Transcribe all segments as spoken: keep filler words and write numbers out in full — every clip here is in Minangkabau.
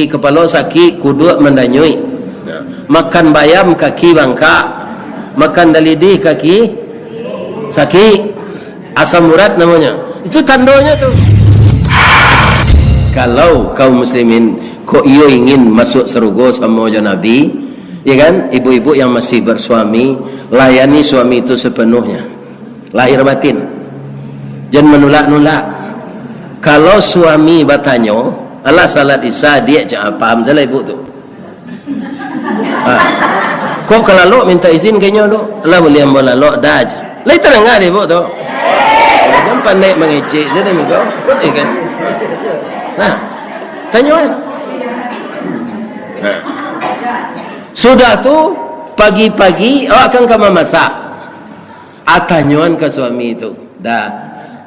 Kapalo sakik, kuduak mandanyuik. Makan bayam, kaki bangkak. Makan dalidih, kaki sakik. Asam urat namonyo. Itu tandonyo tu. Kalau kaum muslimin kok iyo ingin masuk sarugo samo jo Nabi, ya kan? Ibu-ibu yang masih bersuami, layani suami itu sepenuhnya. Lahir batin. Jan manulak-nulak. Kalau suami batanyo, "Alah salat Isya, Diak?" Cak, ah, paham salah ibu tu. Ha. "Kok ka lalok minta izin ka inyo tu?" "Lah buliah ambo lalok dah," cak. Lai tadanga dek ibu tu. Jan pandai mangecek sajo dek ibu. Ya kan? Nah, tanyoan. Nah. Sudah tu, pagi-pagi, awak kan ka mamasak. Ah, tanyoan ka suami tu, "Da,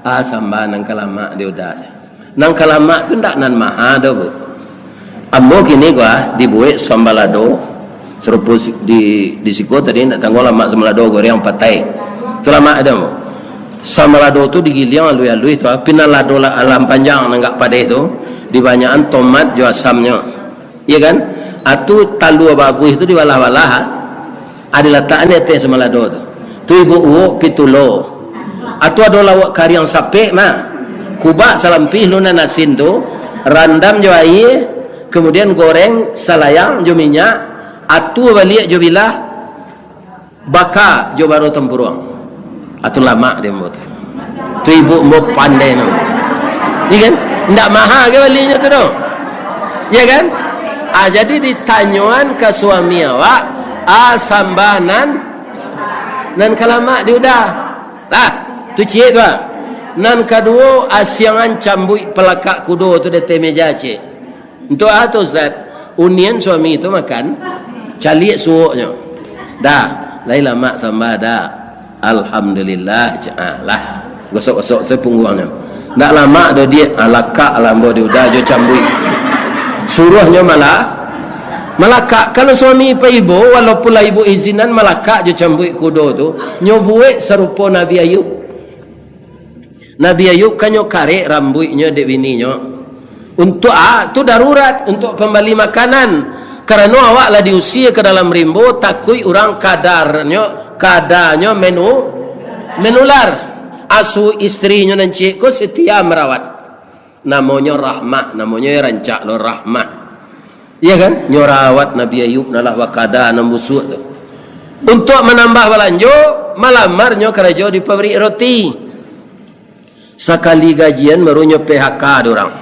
ah, samba nan ka lamak di uda. Nan ka lamak tu ndak nan maha doh, Bu. Ambo kini ko, ah, dibuek sambalado, sarupo si-, di, di siko tadi ndak tangguang lamak sambalado goreng patai. Tu lamak ado, Bu. Sambalado tu digiliang aluih-aluih tu, ah, pinalado la-, alam panjang nan agak padeh tu, dibanyakan tomat jo asamnyo." Iya kan? Atu talua babuih tu dibalah-balah, ah. Ah, dilatakan di ateh sambalado tu. Tu ibu uwok pitulo. Atu ado lauak kariang sapek mah. Kubak salampih lu nan asin tu, randam jo aia, kemudian goreng salayang jo minyak, atu baliak jo bilah, baka jo baro tampuruang. Atu lamak di ambo tu. Tu ibu ambo pandai tu. Iya kan? Ndak maha ka balinyo tu doh. Iya kan? Ah, jadi ditanyoan ka suami awak, ah, samba nan, nan ka lamak di uda. Lah, tu ciek tu, ah. Nan kaduo, asiangan cambuik palakak kudo tu di ateh meja, ciek. Untuak a tu, Ustaz? Unian suami tu makan, caliak suoknyo. "Da, lai lamak samba, Da?" "Alhamdulillah," cak. Ah, lah. Gosok-gosok se pungguangnyo. "Ndak lamak doh, Diak." "Ah, lakak lah ambo di uda jo cambuik." Suruahnyo malah malakak. Kalau suami paibo, walaupun lah ibu izinan, malakak jo cambuik kudo tu, nyo buek sarupo Nabi Ayub. Nabi Ayub kan nyo karek rambuiknyo dek bininyo. Untuak, ah, tu darurat, untuak pambali makanan. Karano awak lah diusia ka dalam rimbo, takuik urang kadanyo, kadanyo menu-, menular. Asuak istrinyo nan ciek ko setia marawat. Namonyo Rahmah, namonyo rancak lo Rahmah. Iya kan? Nyo rawat Nabi Ayub nan lah bakada, nan busuak tu. Untuak manambah balanjo, malamarnyo karajo di pabrik roti. Sakali gajian baru nyo P H K dek urang.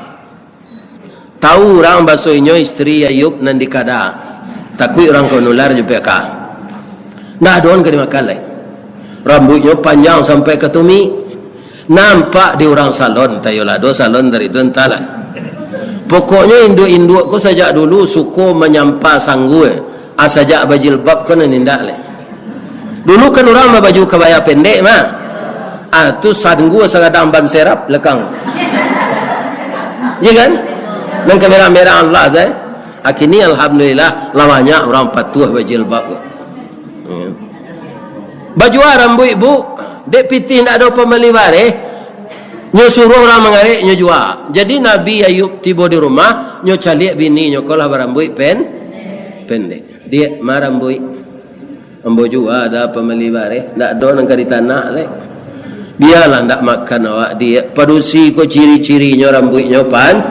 Tahu urang baso inyo istri Ayub nan dikada. Takuik urang ka nular jo P H K. Ndak ado nan ka dimakan lai. Rambuiknyo panjang sampai ka tumik. Nampak di urang salon, tayolah do salon dari tu, antahlah. Pokoknyo induak-induak ko sajak dulu suko manyampa sanggua. Ah, sajak bajilbab ko nan indak lai. Dulu kan urang babaju kabaya pendek mah. Ah, tu sanggua sagadang ban serap lakang. Iya kan? Nan kamerah-merah Allah tu, eh. Ah, kini alhamdulillah, lah banyak urang patuah bajilbab ko. Hmm. Bajua rambuik, Bu, dek pitih ndak ado pambali bareh. Nyo suruah urang mangarek, nyo jua. Jadi Nabi Ayub tibo di rumah, nyo caliak bininyo ko lah barambuik pen-, pendek. "Diak, ma rambuik?" "Ambo jua ndak ado pambali bareh, ndak ado nan ka ditanak lai." "Bialah ndak makan awak, Diak. Padusi ko ciri-cirinyo rambuiknyo pan-,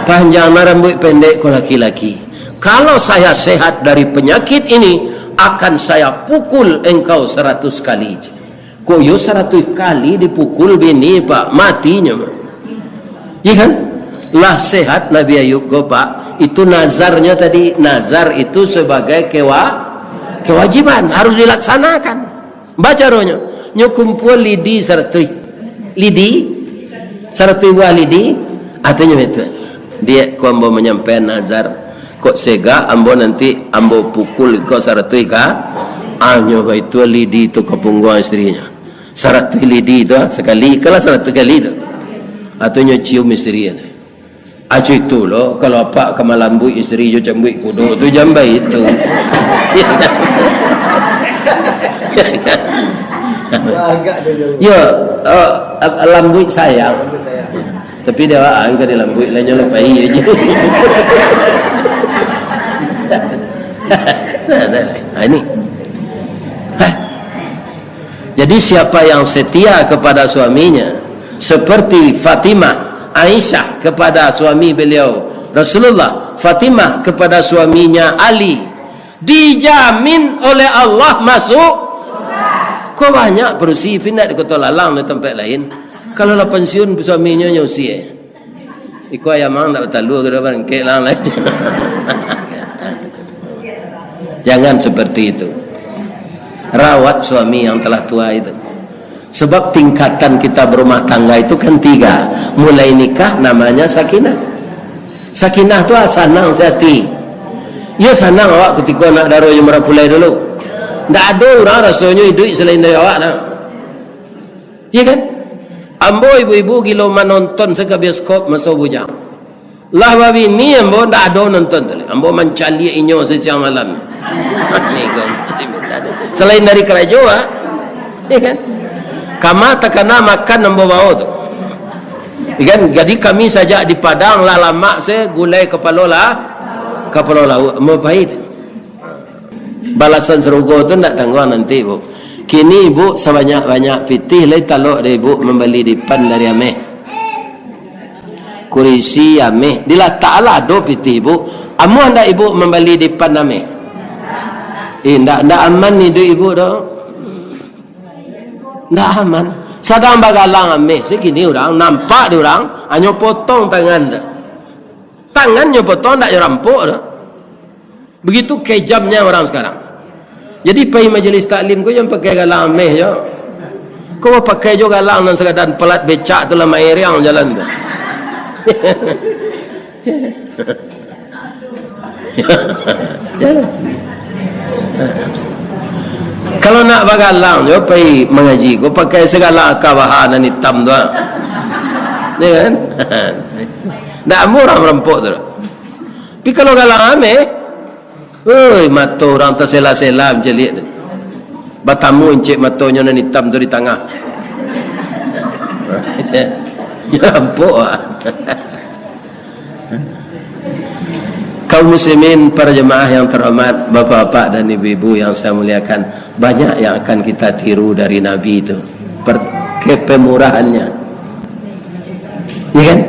panjang, nan rambuik pendek ko laki-laki. Kalau saya sehat dari penyakit ini, akan saya pukul engkau saratus kali." Kok iyo saratuih kali dipukul bini, Pak, matinyo. Iya kan? Lah sehat Nabi Ayub ko, Pak. Itu nazarnyo tadi. Nazar itu sebagai kewa-, kewajiban, harus dilaksanakan. Bacaronyo, nyo kumpua lidi saratuih. Lidi? Saratuih buah lidi? Atunyo itu. "Diak, ko ambo manyampaian nazar. Kok segak ambo nanti ambo pukul ko saratuih ka." Anyo baitu lidi tu ka pungguang istrinyo. Saratuih lidi tu, ah, sakali, kalah saratuih kali tu. Atunyo cium istri tu. Acu itu lo, kalau apak ka malambuik istri jo cambuik kudo tu, jan baitu. Yo, oh, lambuik sayang. Tapi dia awak angka dilambuik lah, nyo lah pai aja. Nah, ini. Hah? Jadi, siapa yang setia kepada suaminya, seperti Fatimah, Aisyah kepada suami beliau, Rasulullah, Fatimah kepada suaminya Ali, dijamin oleh Allah masuk. Ko banyak padusi pindah di Kota Lalang, di tempat lain. Kalau lah pensiun, suaminyo nyo usia. Iko ayam ang ndak batalua, kada barangkek lah, lah. Jangan seperti itu. Rawat suami yang telah tua itu. Sebab tingkatan kita berumah tangga itu kan tiga. Mulai nikah namanya sakinah. Sakinah tu, ah, sanang sehati. Ya, sanang awak ketika anak daro jo marapulai dulu. Ndak ado urang rasonyo iduik selain dari awak, nah. Iya kan? Ambo ibu-ibu gilo manonton se ka bioskop maso bujang. Lah babini ambo ndak ado nonton tu. Ambo mancaliak inyo sasiang malam. Ni kau. Selain dari karajo, ah. Iya kan? Kama takana makan ambo bawa tu. Iya kan? Jadi kami sajak di Padang lah lamak se gulai kapalo lah. Kapalo lauak. Ambo pai tu. Balasan sarugo tu ndak tangguang nanti, Bu. Kini Ibu sabanyak-banyak pitih lai talok dek Ibu mambali dipan dari ameh. Kurisi ameh. Dilatak lah ado pitih Ibu. Amuah ndak Ibu mambali dipan ameh? Eh, ndak, ndak aman iduik Ibu doh. Ndak aman. Sadang bagalang ameh. Sakini urang, nampak di urang, hanyo potong tangan tu. Tangannyo potong, ndak jo rampok doh. Begitu kejamnya orang sekarang. Jadi, pai majelis taklim ko jan pakai galang ameh jo. Ko pakai jo galang nan sakadar palat becak tu lah mairiang jalan tu. Kalau nak bagalang jo pai mangaji ko pakai sagala kabahan nan itam tu, ah. Ya kan? Ndak amuah urang marampok tu. Tapi kalau galang ameh, oi, mato urang tasela-sela mancaliak tu. Batamu incek matonyo nan itam tu di tangah. Nyo rampok, ah. Kaum muslimin, para jemaah yang terhormat, bapak-bapak dan ibu-ibu yang saya muliakan, banyak yang akan kita tiru dari Nabi itu. Per-, kepemurahannya. Ya kan?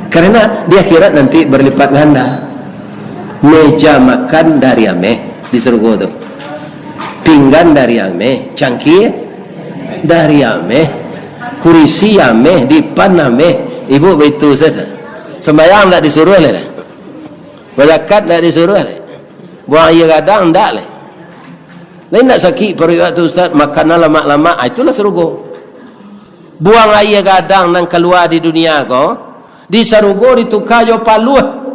Karena di akhirat nanti berlipat ganda. Meja makan dari ameh di surga tu. Pinggan dari ameh, cangkia dari ameh, kurisi ameh, dipan ameh. Ibu baitu saja. Sembayang ndak disuruh lai dah. Bazakat ndak disuruh lai. Buang aia gadang ndak lai. Lai ndak sakik paruik awak tu, Ustaz, makan nan lamak-lamak, ah, itulah sarugo. Buang aia gadang nan kalua di dunia ko, di sarugo dituka jo paluah.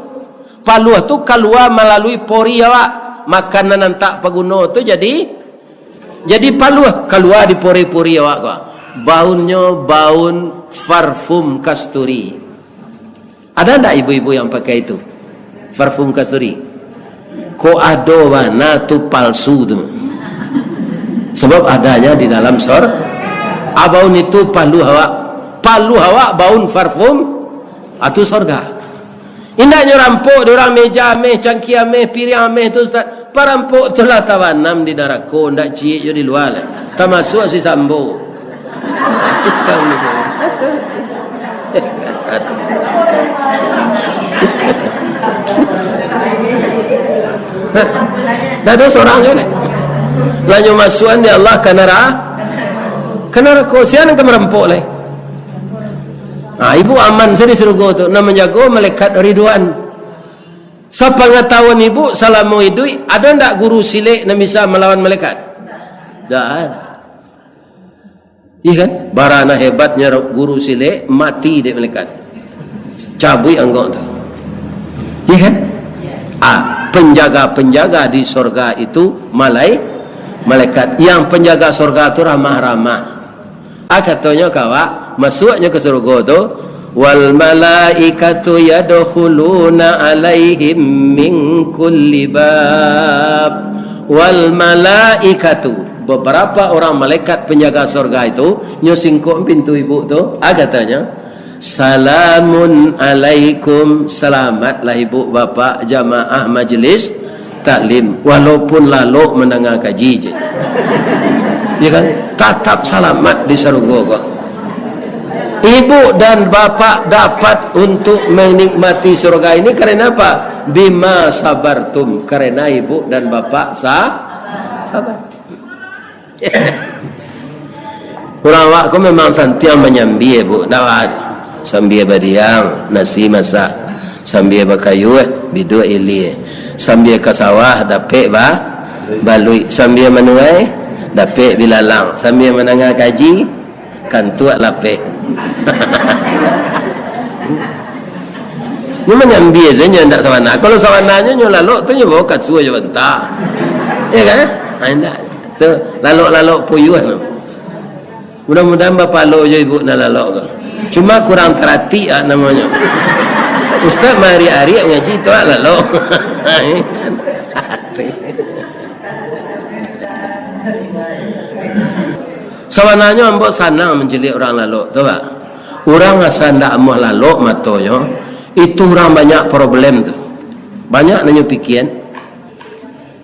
Paluah tu kalua malalui pori awak. Makanan nan tak paguno tu jadi, jadi paluah, kalua di pori-pori awak ko. Baunnyo baun parfum kasturi. Ada ndak ibu-ibu yang pakai itu? Parfum kasturi. Kok ado bana tu palsu tu. Sebab adanya di dalam sor-, ah, baun itu paluah awak. Paluah awak baun parfum, ah, tu sorga. Indaknyo rampok di urang meja ameh, cangkia ameh, piriang ameh tu, Ustaz. Parampok tu lah tabanam di narako, ndak ciek jo di lua lai. Tamasuak si Sambo. Ndak ado surang juo lai. Lah nyo masuakan dek Allah ka nara-, ka narako. Sia nan ka marampok lai? Ha, ibu aman sajo di sarugo tu. Nan manjago malaikat Ridwan. Sapangatahuan ibu, salamo iduik, ado ndak guru silek nan bisa malawan malaikat? Ndak ado. Iya kan? Bara nan hebatnyo guru silek, mati dek malaikat. Cabuik anggok tu. Iya kan? Ah, penjaga-penjaga di sorga itu malai-, malaikat. Yang penjaga sorga tu ramah-ramah. Ah, katonyo ka awak, masuaknyo ka sarugo tu, "Wal malaikatu yadkhuluna alaihim min kulli bab." Wal malaikatu, beberapa orang malaikat penjaga sorga itu, nyo singkok pintu ibu tu, ah, katonyo, "Salamun alaikum, selamatlah ibu bapak jamaah majlis." taklim, walaupun lalok mandanga kaji je. Ya kan? Tatap salamat di sarugo ko. Ibu dan bapak dapat untuk menikmati surga ini karena apa? Bima sabartum, karena ibu dan bapak sa-, sabar. Urang awak ko memang santiang manyambia, Bu, ndak, Wak? Sambia badiang, nasi masak. Sambia bakayuah, biduak ilia. Sambia ka sawah, dapek ba-, baluik. Sambia manuai, dapek bilalang. Sambia mandanga kaji, kantuak lapeh. Nyo manyambia sajo, ndak sabana. Kalau sabananyo nyo lalok tu nyo bawa kasua jo banta. Ya kan? Ha, indak. Tu, lalok-lalok puyuah tu. Mudah-mudahan bapalo jo ibu nan lalok tu. Cuma kurang taratik ah namonyo. Ustaz maariak-ariak ngaji tu ah lalok. Sabananyo ambo sanang mancaliak urang lalok tu, Pak. Urang asa ndak amuah lalok matonyo, itu urang banyak problem tu. Banyak nan nyo pikian.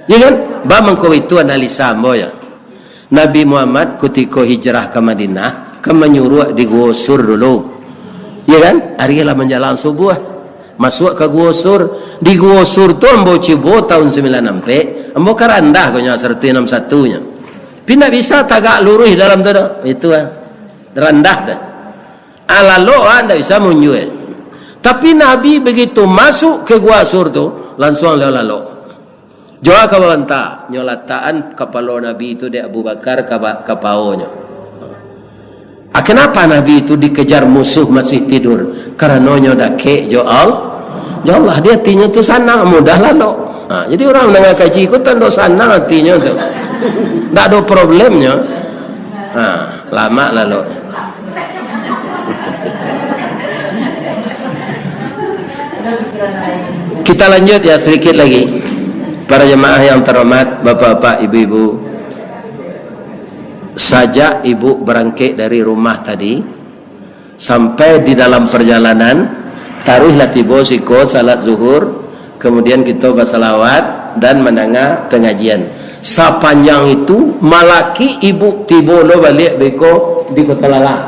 Ya kan? Ba mangko itu analisa ambo ya. Nabi Muhammad kutiko hijrah ka Madinah, kan manyuruak di Guo Sur dulu. Ya kan? Ari lah manjalang subuah. Masuak ka Guo Sur. Di Guo Sur tu ambo cubo tahun sambilan ampek, ambo ka randah ko nyo, saratuih anam satu nyo. Tapi ndak bisa tagak luruih dalam tu doh. Itu ah. Randah tu. Ah, lalok ah, ndak bisa munjua. Tapi Nabi begitu masuk ke Gua Sur tu, lansuang baliau lalok. Jua ka babanta, nyo latakan kapalo Nabi tu dek Abu Bakar ka ba-, ka paonyo. Ah, kenapa Nabi tu dikejar musuh masih tidur? Karano nyo dakek jo Al-, jo Allah. Di atinyo tu sanang, mudah lalok. Ha, jadi urang mandanga kaji ko tando sanang atinyo tu. Ndak ado problemnyo. Ha, lamak lalok. Kita lanjut ya sedikit lagi. Para jemaah yang terhormat, bapak-bapak, ibu-ibu. Sajak ibu barangkek dari rumah tadi, sampai di dalam perjalanan, taruihlah tibo siko salat zuhur, kemudian kito basalawat dan mandanga pengajian. Sapanjang itu, malaki ibu tibo lo baliak beko di Kota Lalang.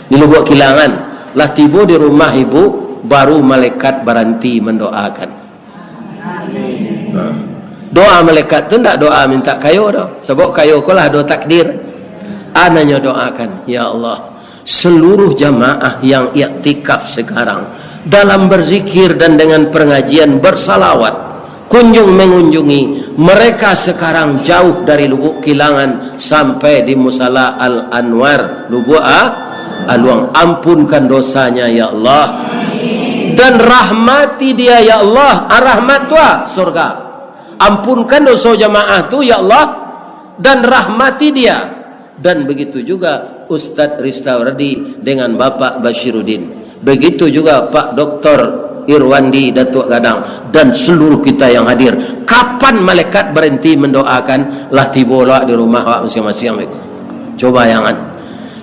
Di Lubuak Kilangan, lah tibo di rumah ibu, baru malaikat baranti mandoakan. Ha. Doa malaikat tu ndak doa mintak kayo doh, sabab kayo ko lah ado takdir. Anaknyo doakan, "Ya Allah, seluruh jamaah yang iktikaf sekarang dalam berzikir dan dengan pengajian bersalawat, kunjung mengunjungi, mereka sekarang jauh dari Lubuk Kilangan sampai di Musala Al-Anwar, Lubuk A-, Aluang. Ampunkan dosanya, ya Allah. Dan rahmati dia, ya Allah." Ah, rahmat tu ah, surga. Ampunkan doso jamaah tu, ya Allah, dan rahmati dia. Dan begitu juga Ustadz Ristawardi dengan Bapak Basyiruddin. Begitu juga Pak Doktor Irwandi Datuk Gadang dan seluruh kita yang hadir. Kapan malaikat berhenti mendoakan, lah tibo lah di rumah awak masing-masing. Coba bayangan.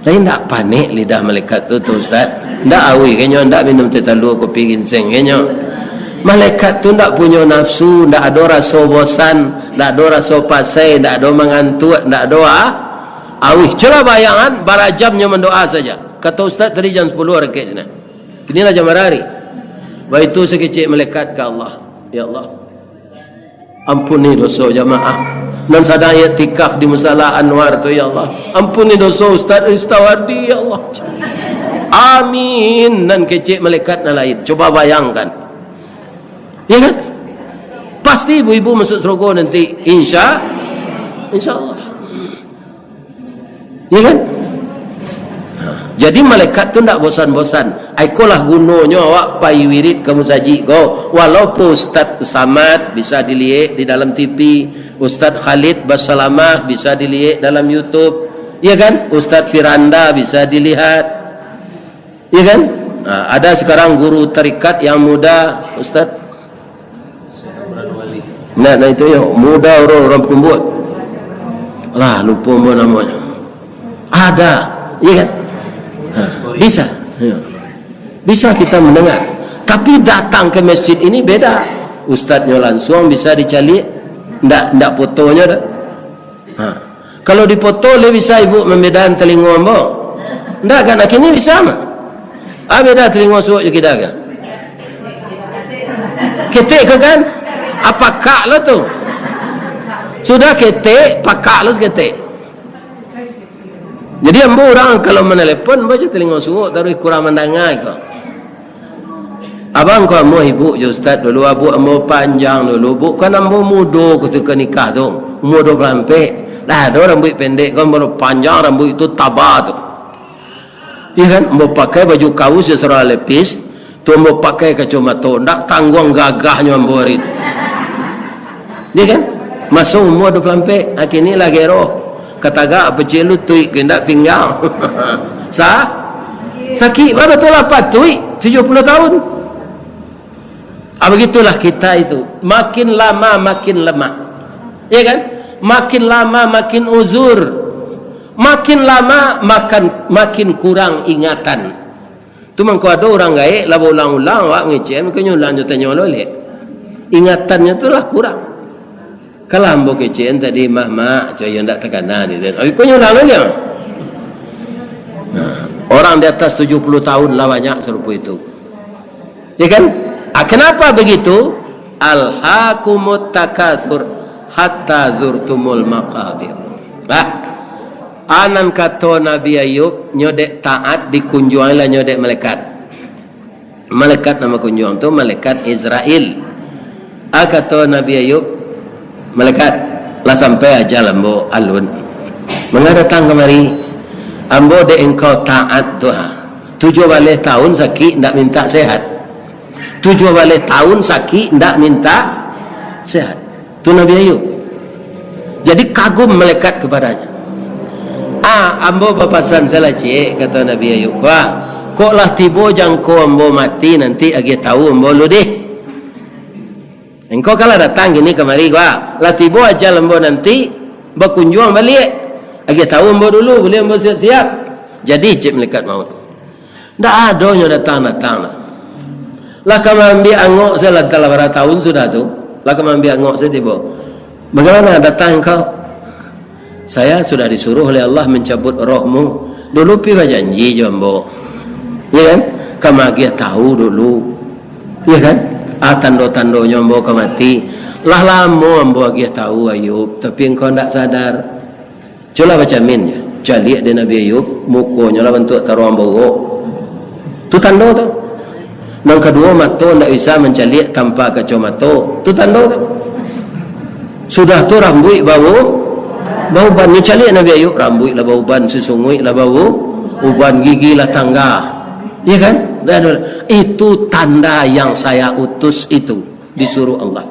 Lain ndak panek lidah malaikat tu, tu Ustaz? Ndak auih kenyo, ndak minum teh talua kopi ginseng kenyo. Malaikat tu ndak punyo nafsu, ndak ado raso bosan, ndak ado raso pasai, ndak ado mangantuak, ndak ado a-, auih. Cubolah bayangan, bara jam nyo mandoa saja. Kato Ustaz tadi jam sapuluah rakek sinan. Kini lah jam bara hari. Baitu sakecek malaikat ka Allah. Ya Allah, ampuni doso jamaah nan sadang iktikaf di Musala Anwar tu, ya Allah. Ampuni doso Ustaz Ristawardi, ya Allah. Amin. Nan kecek malaikat nan lain. Coba bayangkan. Ya kan? Pasti ibu-ibu masuk surga nanti. Insya, insya Allah. Ya kan? Jadi malaikat tu ndak bosan-bosan. Ai, ikolah gunonyo awak pai wirid ka musajik ko. Walaupun Ustaz Samad bisa diliek di dalam T V, Ustaz Khalid Basalamah bisa diliek dalam YouTube, ya kan? Ustaz Firanda bisa dilihat, ya kan? Ha, ada sekarang guru tarikat yang muda, Ustaz. Nah, nah itu yo, muda urang, urang Pakumbuah. Lah, lupo ambo namonyo. Ada, iya kan? Ha, bisa. Ya. Bisa kita mendengar. Tapi datang ke masjid ini beda. Ustadnyo lansuang bisa dicaliak, ndak, ndak fotonyo dah. Ha. Kalau dipoto, lai bisa ibu mambedakan talingo ambo? Ndak kan, kini bisa mah. Ah, beda talingo suok jo kida kan? Ketek ko kan? Ah, pakak lo tu. Sudah ketek, pakak lo saketek. Jadi ambo urang kalau manelepon, ambo jo talingo suok taruih, kurang mandanga ko. Abang ko ambo hibuk jo ustad dulu, abuak ambo panjang dulu, bukan ambo mudo kutiko nikah tu, umua duo puluah ampek. Dah ado rambuik pendek ko, ambo panjang rambuik tu, taba tu. Iyo kan, ambo pakai baju kaus jo sarawa lepis, tu ambo pakai kacomato, ndak tangguang gagahnyo ambo ari tu. Iyo kan? Maso umua duo puluah ampek, kini lah gero. Katagak pacik lutuik, indak pinggang. Sa? Sakik, ba-, batua lah patuik, tujuah puluah tahun. Ah, begitulah kita itu. Makin lama, makin lemah. Iya kan? Makin lama, makin uzur. Makin lama, makan, makin kurang ingatan. Tu mangko ado urang gaek, lah baulang-ulang awak mangecek, mangkonyo ulang jo tanyo lo lek. Ingatannyo tu lah kurang. Kalau ambo kecekan tadi, "Mah, Mak," cak iyo ndak takana ni. Tapi ko nyo ulang lo lek. Nah, orang di atas tujuh puluh tahun lah banyak sarupo itu. Ya kan? Ah, kenapa begitu? "Alhakumut takatsur hatta zurtumul maqabir." Lah. Anan kato Nabi Ayub, nyo dek taat dikunjuangi lah nyo dek malaikat. Malaikat nan bakunjuang tu malaikat Izrail. Ah, kato Nabi Ayub, "Malaikat, lah sampai ajal ambo alun. Manga datang kamari? Ambo dek engkau taat tu ha. Tujuah baleh tahun sakik ndak mintak sehat. Tujuah baleh tahun sakik ndak mintak sehat." Tu Nabi Ayub. Jadi kagum malaikat kepadanya. "Ah, ambo bapasan salah ciek," kato Nabi Ayub. "Wah, kok lah tibo jangko ambo mati nanti, agiah tahu ambo lu dih. Engkau kan lah datang kini kamari, wah. Lah tibo ajal ambo nanti, bakunjuang baliak. Agiah tahu ambo dulu, buliah ambo siap-siap." Jadi cek malaikat maut. Ndak ado nyo datang-datang lah. Lah ka maambiak angok se lah, antah lah bara tahun sudah tu. Lah ka maambiak angok se tibo. "Bagaimana datang engkau?" "Saya sudah disuruh oleh Allah mencabut rohmu. Dulu pi bajanji jo ambo." Ya kan? "Ka maagiah tahu dulu." Ya kan? Ah, tando-tandonyo ambo ka mati. Lah lamo ambo agiah tahu, Ayub, tapi engkau ndak sadar. Cubolah bacamin je. Caliak dek Nabi Ayub, mukonyo lah bantuak taruang borok. Tu tando tu. Nan kaduo, mato ndak bisa mancaliak tanpa kacomato. Tu tando tu. Sudah tu rambuik bau-, bauban. Nyo caliak Nabi Ayub, rambuik lah bauban, sisunguik lah bau-, uban, gigi lah tangga. Ya kan? Dan itu tanda yang saya utus itu, disuruh Allah.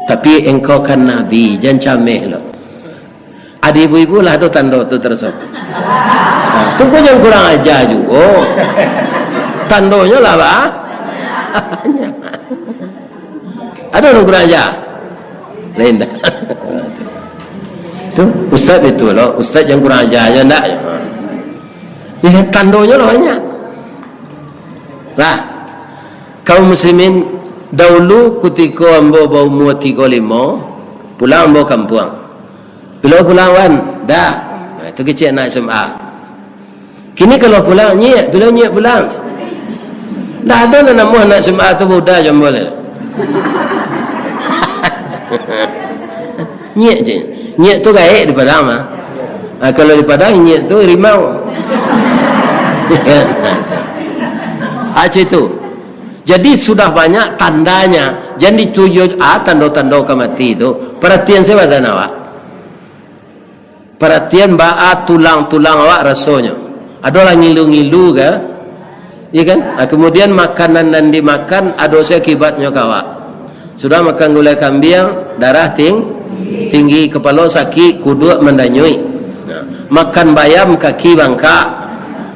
Tapi engkau kan nabi, jan cameh lo. Ado ibu-ibu lah tu tando tu taraso. Ha, tu pun jan kurang aja juo. Tandonyo lah ba-, banyak. Ado nan kurang aja? Lain dah. Tu, ustaz itu lo, ustaz jan kurang aja aja ndak? Ya, tandonyo lah banyak. Lah, kaum muslimin, dahulu kutiko ambo baumua tigo limo, pulang ambo kampuang. "Bilo pulang, Wan?" "Dah." Nah, itu kecek anak S M A. Kini kalau pulang, "Nyiak, bilo Nyiak pulang?" Dah ado nan namuah anak S M A tu, budak jo ambo lah. Nyiak je. Nyiak tu gaek di Padang mah. Ah, kalau di Padang, nyiak tu rimau. Ah, cak itu. Jadi, sudah banyak tandanya. Jan dituju, ah, tando-tando ka mati tu. Paratian se badan awak. Paratian baa tulang-tulang awak rasonyo. Ado lah ngilu-ngilu ka? Iya kan? Ah, kemudian makanan nan dimakan ado se akibatnyo ka awak. Sudah makan gulai kambiang, darah ting-, tinggi, kepalo sakik, kuduak mandanyuik. Nah, makan bayam, kaki bangkak.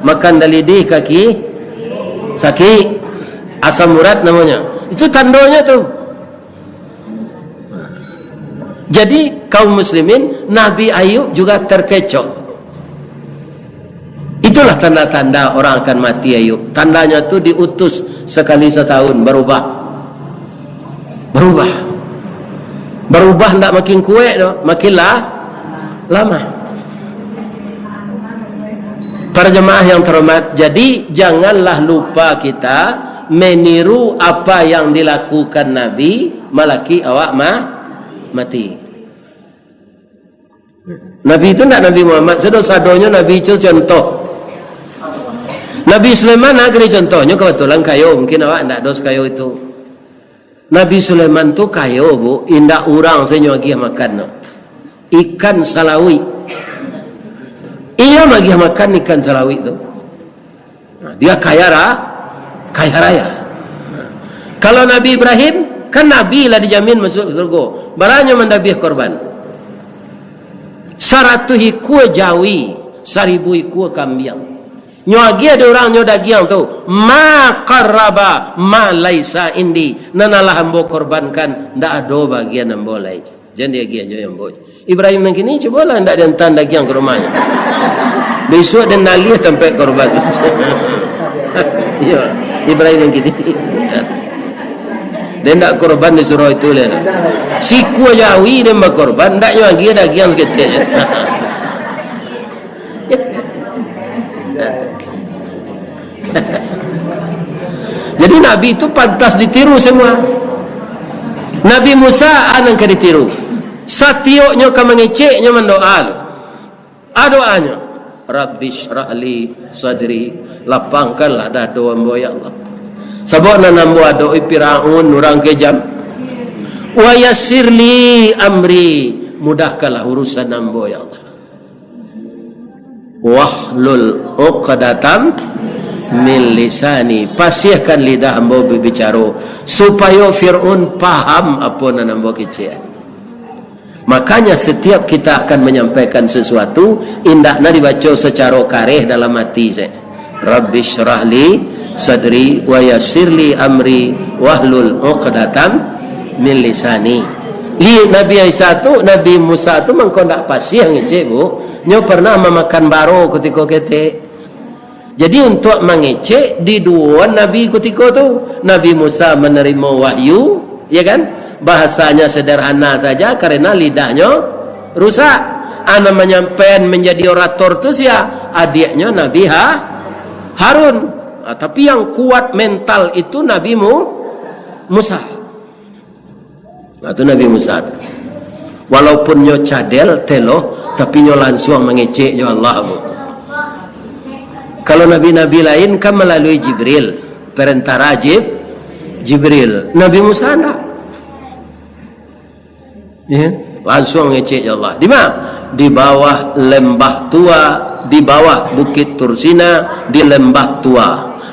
Makan dalidih, kaki sakik. Asam urat namonyo. Itu tandonyo tu. Jadi, kaum muslimin, Nabi Ayub juga terkecoh. Itulah tanda-tanda orang akan mati Ayub. Tandanya tu diutus sekali setahun, berubah. Barubah. Barubah ndak makin kuaik doh, makin la-, lamah. Para jamaah yang terhormat, jadi janganlah lupa kita meniru apa yang dilakukan Nabi, malaki awak ma-, mati. Nabi itu ndak Nabi Muhammad, sado-sadonyo Nabi itu contoh. Nabi Sulaiman, nah, kini contohnyo kebetulan kayo, mungkin awak ndak dos kayo itu. Nabi Sulaiman tu kayo, Bu, indak urang se nyo agiah makan tu. Ikan salawik. Inyo magiah makan ikan salawik tu. Nah, dia kaya ra-, kaya raya. Kalau Nabi Ibrahim, kan Nabi lah dijamin masuk surga. Bara nyo mandabiah korban? Saratuih ikua jawi, saribu ikua kambiang. Nyo agiah dek urang nyo dagiang tu, "Ma qarraba ma laisa indi." Nan alah ambo korbankan, ndak ado bagian ambo lai. Jan diagiah jo ambo. Ibrahim nan kini, cubolah ndak diantaan dagiang ka rumahnyo. Bisuak den naliah tampek korban. Iyo, Ibrahim nan kini. Den ndak korban di surau itu lai. Sikua jawi den bakorban, ndak nyo agiah dagiang saketek. Jadi Nabi tu pantas ditiru semua. Nabi Musa a nan ka ditiru. Satioknyo ka mangecek nyo mandoa tu. A doanyo, "Rabbi syrah li sadri," lapangkanlah dado ambo, ya Allah. Sabab nan ambo adoi Firaun urang kejam. "Wa yassir li amri," mudahkanlah urusan ambo, ya Allah. "Wahlul uqdatam min lisani," pasiahkan lidah ambo babicaro, supayo Firaun paham apo nan ambo kecek. Makanya, setiap kita akan menyampaikan sesuatu, indakna dibaco sacaro kareh dalam ati se. "Rabbi syrah li sadri wa yassir li amri wahlul uqdatam min lisani." Li Nabi Isa tu, Nabi Musa tu mangko ndak pasiah ngecek, Bu. Nyo pernah mamakan baro kutiko ketek. Jadi, untuak mangecek di duoan nabi kutiko tu, Nabi Musa manarimo wahyu, ya kan? Bahasanya sederhana saja karena lidahnyo rusak. A nan manyampaian manjadi orator tu sia? Adiaknyo Nabi Ha-, Harun. Ah, tapi yang kuat mental itu Nabi Mu-, Musa. Nah, tu Nabi Musa tu. Walaupun nyo cadel, teloh, tapi nyo lansuang mangecek jo Allah, Bu. Kalau nabi-nabi lain kan malalui Jibril, perantara Jib-, Jibril. Nabi Musa ndak. Ya, lansuang mangecek jo Allah. Di ma? Di bawah lembah tua, di bawah Bukit Tursina, di lembah tua.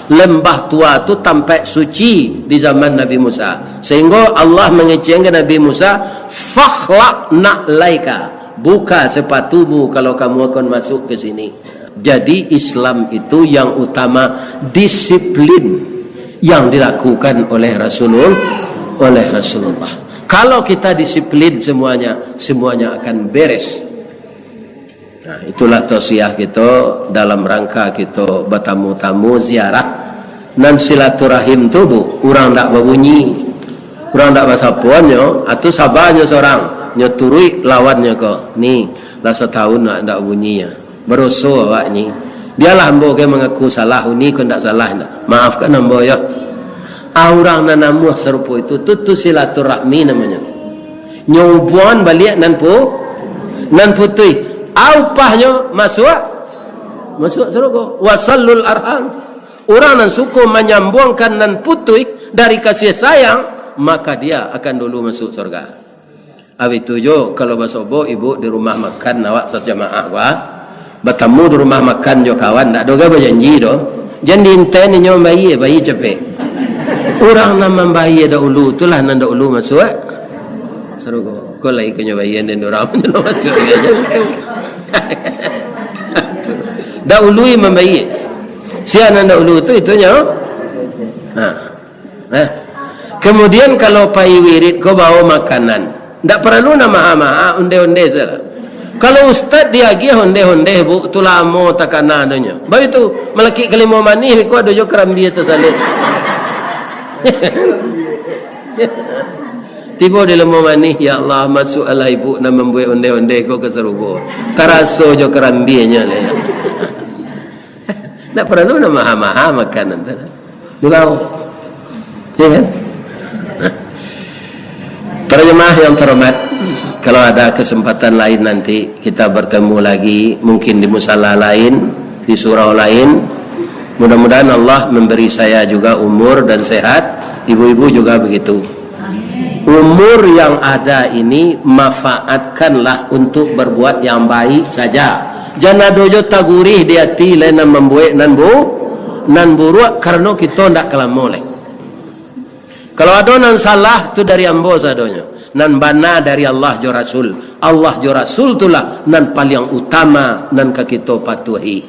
Lembah tua tu tampek suci di zaman Nabi Musa. Sehingga Allah mangecek ka Nabi Musa, "Fakhla'na alaika," buka sepatumu kalau kamu akan masuk ke sini. Jadi, Islam itu yang utama disiplin yang dilakukan oleh Rasulul-, oleh Rasulullah. Kalau kita disiplin semuanya, semuanya akan beres. Nah, itulah tausiah kito dalam rangka kito batamu-tamu ziarah. Nan silaturahim tu, Bu, urang ndak babunyi, urang ndak basapoannyo, atu sabanyo sorang, nyo turuik lawannyo ko. Ni, lah satahun ndak, ndak bunyi, ya. Baroso awak ni. Bialah ambo ke mangaku salah, uni ko ndak salah, ndak. Maafkan ambo, yo. Ah, urang nan namuah sarupo itu, tu, tu silaturahmi namonyo. Nyo ubuangan baliak nan pu-, nan putuih. A upahnyo masuak, masuak sarugo. Wasallul arham. Urang nan suko manyambuangkan nan putuih dari kasih sayang, maka dia akan dulu masuk surga. Abih tu jo, kalau basobok ibu di rumah makan awak sajamaah, wah. Batamu di rumah makan jo kawan, ndak doh ga bajanji doh. Jan diinten inyo mambayia, bayia capek. Urang nan mambayia dahulu tu lah nan dahulu masuak sarugo. Ko lai ka nyo bayia den urang nyo masuak. Dahulu mambayia. Sia nan dahulu tu, itu nyo. Ha. Nah, kemudian kalau pai wirid ko bawa makanan, ndak paralu nan maha-maha, onde-onde sajolah. Kalau ustad diagiah onde-onde, Bu, tu lamo takana adonyo. Baitu, malakik kalimo manih, iko ado jo karambia tasalek. Tibo di Lembah Manih, ya Allah, masuaklah ibu nan mambuek onde-onde ko ka sarugo. Taraso jo karambianyo lai. Ndak paralu nak maha-maha makan tu. Di bawah. Ya kan? Para jemaah yang terhormat, kalau ada kesempatan lain nanti kita bertemu lagi, mungkin di musala lain, di surau lain. Mudah-mudahan Allah memberi saya juga umur dan sehat, ibu-ibu juga begitu. Umur yang ada ini manfaatkanlah untuk berbuat yang baik saja. Jan ado jo tagurih di ati lai nan mambuek nan bu-, nan buruak, karano kito ndak ka lamo lai. Kalau ado nan salah, tu dari ambo sadonyo. Nan bana dari Allah jo Rasul. Allah jo Rasul tu lah nan paliang utama nan ka kito patuahi.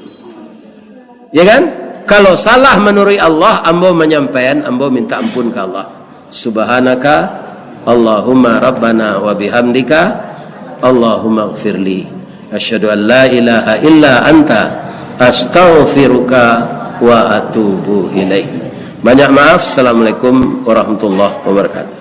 Ya kan? Kalau salah manuruik Allah, ambo manyampaian, ambo minta ampun ka Allah. Subhanaka Allahumma Rabbana wa bihamdika, Allahumma gfirli. Asyhadu an la ilaha illa anta, astaghfiruka wa atubu ilaik. Banyak maaf. Assalamualaikum warahmatullahi wabarakatuh.